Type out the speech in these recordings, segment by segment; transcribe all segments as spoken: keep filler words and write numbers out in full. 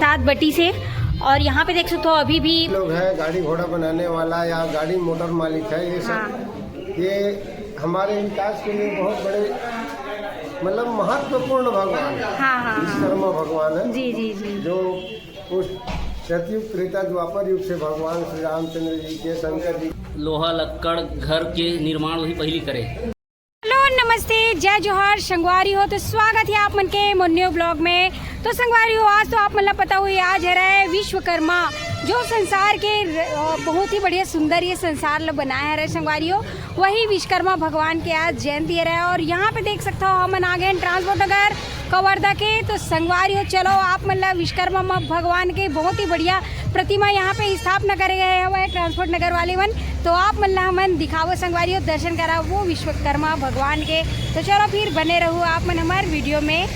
सात बटी से। और यहाँ पे देख सकते हो अभी भी लोग हैं, गाड़ी घोड़ा बनाने वाला या गाड़ी मोटर मालिक है, ये सब। हाँ। ये हमारे विकास के लिए बहुत बड़े, मतलब, महत्वपूर्ण भगवान है। हाँ, हाँ, हाँ। विश्वकर्मा भगवान है। जी, जी, जी। जो उस सतयुग, त्रेता, द्वापर युग से भगवान श्री रामचंद्र जी के, शंकर जी लोहा लक्कड़ घर के निर्माण वही पहली करे। हेलो, नमस्ते, जय जोहार संगवारी हो। तो स्वागत है आप मन के मोर न्यू ब्लॉग में। तो संगवारी हो, आज तो आप मन ला पता हुई, आज हरे विश्वकर्मा, जो संसार के र-, अ, बहुत ही बढ़िया सुंदर ये संसार ला बनाए हरे संगवारी हो, वही विश्वकर्मा भगवान के आज जयंती हरे। और यहाँ पे देख सकते हो, हमन आ गए हैं ट्रांसपोर्ट नगर कवर्धा के। तो संगवारी हो, चलो आप मन ला विश्वकर्मा म-, भगवान के बहुत ही बढ़िया प्रतिमा यहाँ पे स्थापना करे गए हवे ट्रांसपोर्ट नगर वाले मन। तो आप मन ला हमन दिखावो संगवारी हो, दर्शन करावो विश्वकर्मा भगवान के। तो चलो फिर बने रहो आप मन हमार वीडियो में।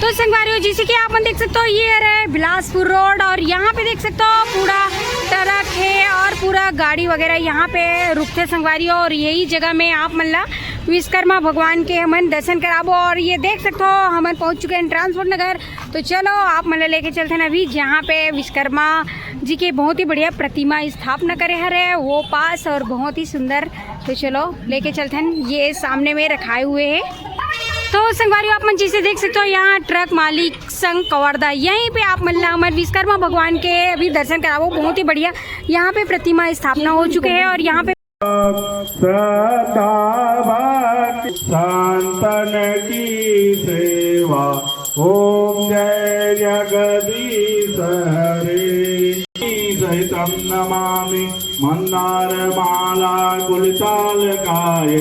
तो संगवारी हो, जैसे कि आप मन देख सकते हो, ये हरे बिलासपुर रोड और यहाँ पे देख सकते हो पूरा ट्रक है और पूरा गाड़ी वगैरह यहाँ पे रुकते संगवारी हो। और यही जगह में आप मन ला विश्वकर्मा भगवान के हमन दर्शन कराबो। और ये देख सकते हो, हमन पहुँच चुके हैं ट्रांसपोर्ट नगर। तो चलो आप मन ला लेके चलते हैं अभी जहाँ पे विश्वकर्मा जी के बहुत ही बढ़िया प्रतिमा स्थापना करे हरे वो पास, और बहुत ही सुंदर। तो चलो लेके चलते हैं, ये सामने में रखाए हुए हैं। तो संगवारी हो, आप मन जैसे देख सकते हो, यहाँ ट्रक मालिक संघ कवर्धा, यहीं पे आप मन ला हमर विश्वकर्मा भगवान के अभी दर्शन कराबो। बहुत ही बढ़िया यहाँ पे प्रतिमा स्थापना हो चुके हैं और यहाँ पे श्रद्धा भक्ति संतन की सेवा। ओम जय जगदीश हरे। सहितं नमामि मंदार माला कुलिताल काय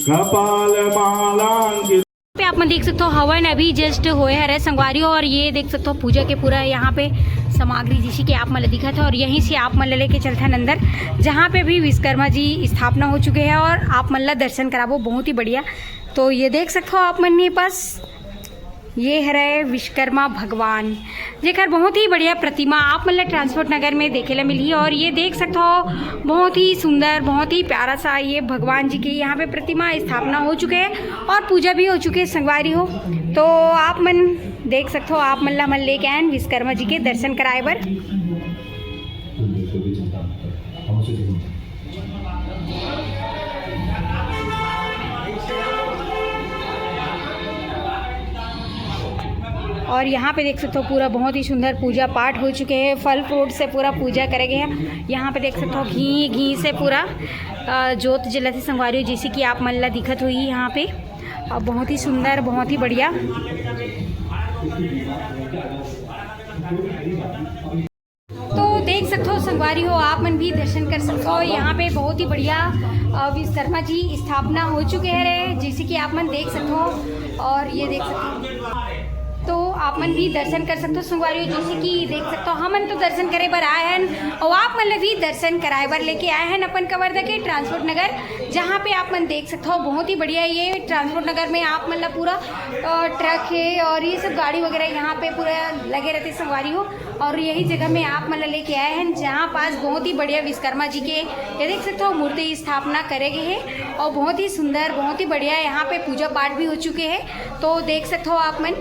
कपाल मालांकित। पे आप मन देख सकते हो हवन अभी जस्ट होए हरे संगवारी हो। और ये देख सकते हो पूजा के पूरा यहाँ पे सामग्री जैसे कि आप मन ला दिखत है। और यहीं से आप मन ला लेके चलथन अंदर, जहाँ पे भी विश्वकर्मा जी स्थापना हो चुके हैं और आप मन ला दर्शन कराबो बहुत ही बढ़िया। तो ये देख सकते हो आप मन ये पास, ये हरे विश्वकर्मा भगवान, जेकर बहुत ही बढ़िया प्रतिमा आप मन ला ट्रांसपोर्ट नगर में देखे ला मिलही। और ये देख सकते हो बहुत ही सुंदर, बहुत ही प्यारा सा ये भगवान जी की यहाँ पे प्रतिमा स्थापना हो चुके हैं और पूजा भी हो चुके हैं संगवारी हो। तो आप मन देख सकते हो, आप मन ला हमन लेके आए हैं विश्वकर्मा जी के दर्शन कराए बर। और यहाँ पे देख सकते हो पूरा बहुत ही सुंदर पूजा पाठ हो चुके हैं, फल फ्रूट से पूरा पूजा करे गए हैं। यहाँ पे देख सकते हो घी, घी से पूरा अ, जोत जलत हे संगवारी हो, जैसे कि आप मन ला दिखत होही यहाँ पे। अ, बहुत ही सुंदर, बहुत ही बढ़िया। तो देख सकते हो संगवारी हो, आप मन भी दर्शन कर सकते हो। यहाँ पे बहुत ही बढ़िया अ, विश्वकर्मा जी स्थापना हो चुके हैं रे, जैसे कि आप मन देख सकते हो। और ये देख सकते हो, तो आप मन भी दर्शन कर सकते हो संगवारी हो। जैसे कि देख सकते हो, हमन तो दर्शन करे बर आए हन और आप मन ला भी दर्शन कराए बर लेके आए हन अपन कवर्धा के ट्रांसपोर्ट नगर, जहाँ पे आप मन देख सकते हो बहुत ही बढ़िया ये ट्रांसपोर्ट नगर में आप मन ला पूरा अ, ट्रक है और ये सब गाड़ी वगैरह यहाँ पे पूरा लगे रहते संगवारी हो। और यही जगह में आप मन ला लेके आए हैं, जहाँ पास बहुत ही बढ़िया विश्वकर्मा जी के, ये देख सकते हो, मूर्ति स्थापना करे गए है और बहुत ही सुंदर, बहुत ही बढ़िया यहाँ पे पूजा पाठ भी हो चुके हैं। तो देख सकते हो आप मन।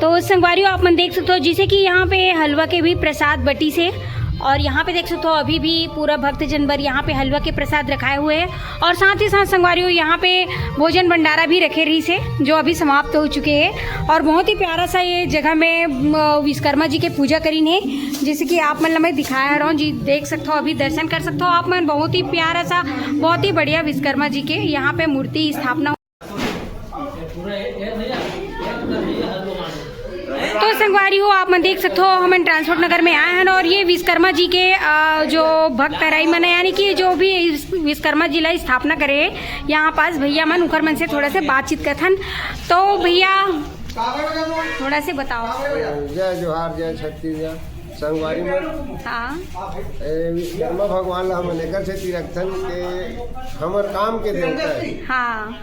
तो संगवारी हो, आप मन देख सकते हो, जैसे कि यहाँ पे हलवा के भी प्रसाद बटी से, और यहाँ पे देख सकते हो, अभी भी पूरा भक्तजन बर यहाँ पे हलवा के प्रसाद रखाए हुए हैं। और साथ ही साथ संगवारी हो, यहाँ पे भोजन भंडारा भी रखे रही से, जो अभी समाप्त हो चुके हैं। और बहुत ही प्यारा सा ये जगह में, म, विश्वकर्मा जी के पूजा करीन है, जैसे कि आप मन ला मैं दिखाए हरौं जी, देख सकते हो, अभी दर्शन कर सकते हो आप मन। बहुत ही प्यारा सा, बहुत ही बढ़िया विश्वकर्मा जी के यहाँ पे मूर्ति स्थापना। तो संगवारी हो, आप मन देख सकते हो, हमन ट्रांसपोर्ट नगर में आए हैं और ये विश्वकर्मा जी के, अ, जो भक्त हराई मन है, यानी कि जो भी इस विश्वकर्मा जी ला स्थापना करे, यहाँ पास भैया मन, उकर मन से थोड़ा से बातचीत करथन। तो भैया, थोड़ा से बताओ। जय जोहार, जय छत्तीसगढ़। संगवारी मन, हाँ। ए, विश्वकर्मा भगवान ला हमन एकर सेती रखथन के हमर काम के देवता है। हाँ।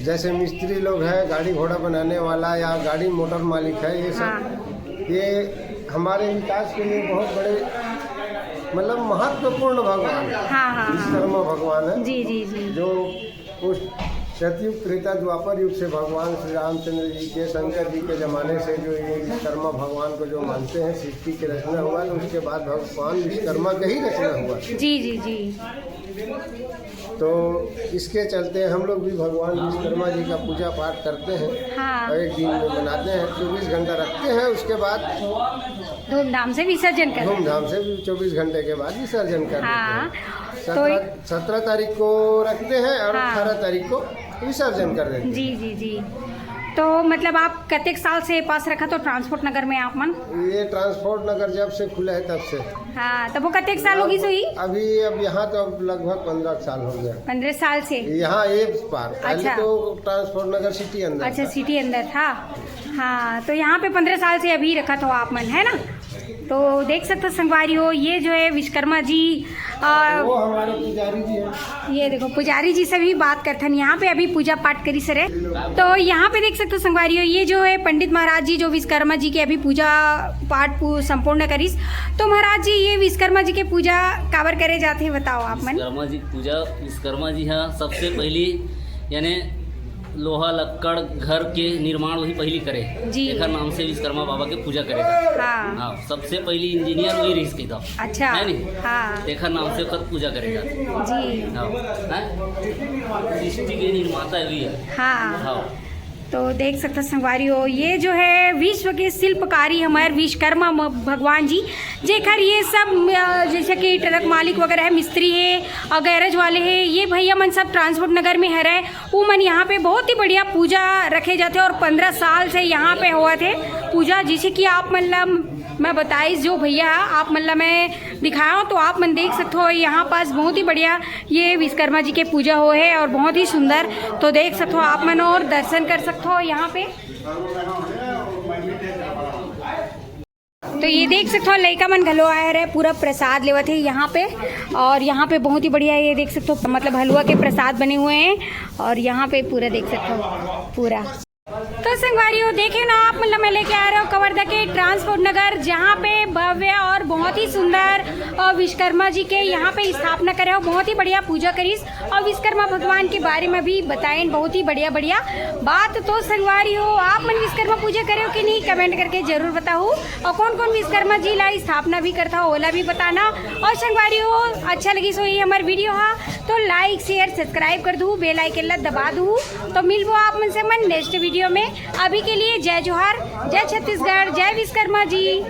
जैसे मिस्त्री लोग है, गाड़ी घोड़ा बनाने वाला या गाड़ी मोटर मालिक है, ये सब, हाँ। ये हमारे विकास के लिए बहुत बड़े, मतलब, महत्वपूर्ण भगवान है। हाँ, हाँ, हाँ। विश्वकर्मा भगवान है। जी, जी, जी। जो उस सतयुग, त्रेता, द्वापर युग से भगवान श्री रामचंद्र जी के, शंकर जी के जमाने से जो ये विश्वकर्मा भगवान को जो मानते हैं, सृष्टि की रचना हुआ तो उसके बाद भगवान विश्वकर्मा का ही रचना हुआ। जी, जी, जी। तो इसके चलते हम लोग भी भगवान विश्वकर्मा जी का पूजा पाठ करते हैं। हाँ। और एक दिन में मनाते हैं, चौबीस घंटा रखते हैं, उसके बाद धूमधाम से विसर्जन करते हैं। धूमधाम से चौबीस घंटे के बाद विसर्जन कर देते हैं। हाँ। तो सत्रह, सत्रह तारीख को रखते हैं और हाँ। अठारह तारीख को विसर्जन कर देते हैं। जी, जी, जी। तो मतलब आप कतेक साल से ये पास रखत हो ट्रांसपोर्ट नगर में आप मन? ये ट्रांसपोर्ट नगर जब से खुला है तब से। हाँ, तब वो कतेक साल होगी सोई? अभी, अब यहाँ तो अब लगभग पन्द्रह साल हो गया। पन्द्रह साल से? यहाँ एक पार, पहले अच्छा। तो ट्रांसपोर्ट नगर सिटी अंदर अच्छा, था। सिटी अंदर था। हाँ, तो यहाँ पे पन्द्रह साल से अभी रखत हो आप मन, है ना? तो देख सकते हो संगवारी हो, ये जो है विश्वकर्मा जी, आ, वो हमारे पुजारी जी हैं। ये देखो, पुजारी जी से भी बात करथन, यहाँ पे अभी पूजा पाठ करिस रे। तो यहाँ पे देख सकते हो संगवारी हो, ये जो है पंडित महाराज जी जो विश्वकर्मा जी के अभी पूजा पाठ पू-, संपूर्ण करिस। तो महाराज जी, ये विश्वकर्मा जी के पूजा काबर करे जाथे, बताओ आप मन। विश्वकर्मा जी पूजा, विश्वकर्मा जी हाँ सबसे पहली, यानी लोहा लक्कड़ घर के निर्माण वही पहली करे। जी। एकर नाम से विश्वकर्मा बाबा के पूजा करे जाथे। हाँ। हाँ, सबसे पहली इंजीनियर वही रहिस कहिदा। अच्छा। है नी? हाँ। एकर नाम से ओकर पूजा करे जाथे। जी। हाँ। हैं? सृष्टि के निर्माता वही है। हाँ। हाँ। तो देख सकते हो संगवारी हो, ये जो है विश्व के शिल्पकारी हमारे विश्वकर्मा म-, भगवान जी, जेकर ये सब, अ, जैसे कि ट्रक मालिक वगैरह है, मिस्त्री है और गैरेज वाले हैं, ये भैया मन सब ट्रांसपोर्ट नगर में हरय। उमन यहाँ पे बहुत ही बढ़िया पूजा रखे जाथे और पन्द्रह साल से यहाँ पे होवत हे पूजा। जैसे कि आप मन ला मैं बताइस, जो भैया आप मन ला मैं दिखाया हूँ, तो आप मन देख सकते हो यहाँ पास बहुत ही बढ़िया ये विश्वकर्मा जी के पूजा हो है और बहुत ही सुंदर। तो देख सकते हो आप मन और दर्शन कर सकते हो यहाँ पे। तो ये देख सकते हो लइका मन घलो आए रहे, पूरा प्रसाद लेवत हे यहाँ पे। और यहाँ पे बहुत ही बढ़िया, ये देख सकते हो, मतलब हलवा के प्रसाद बने हुए हैं। और यहाँ पे पूरा देख सकते हो पूरा। तो संगवारी हो, देखे ना आप, मतलब मैं लेके आ रहे हो कवर्धा के ट्रांसपोर्ट नगर, जहाँ पे भव्य और बहुत ही सुंदर, अ, विश्वकर्मा जी के यहाँ पे स्थापना करे हो, बहुत ही बढ़िया पूजा करिस। और विश्वकर्मा भगवान के बारे में भी बताएन, बहुत ही बढ़िया बढ़िया बात। तो संगवारी हो, आप मन विश्वकर्मा पूजा करे हो कि नहीं, कमेंट करके जरूर बताओ। और कौन कौन विश्वकर्मा जी ला स्थापना भी करता हो, ओला भी बताना। और संगवारी हो, अच्छा लगिस होही हमर वीडियो हा, तो लाइक, शेयर, सब्सक्राइब कर दू, बेल आइकन ला दबा दू। तो मिलबो आप मन से मन नेक्स्ट वीडियो में। अभी के लिए जय जोहार, जय छत्तीसगढ़, जय विश्वकर्मा जी।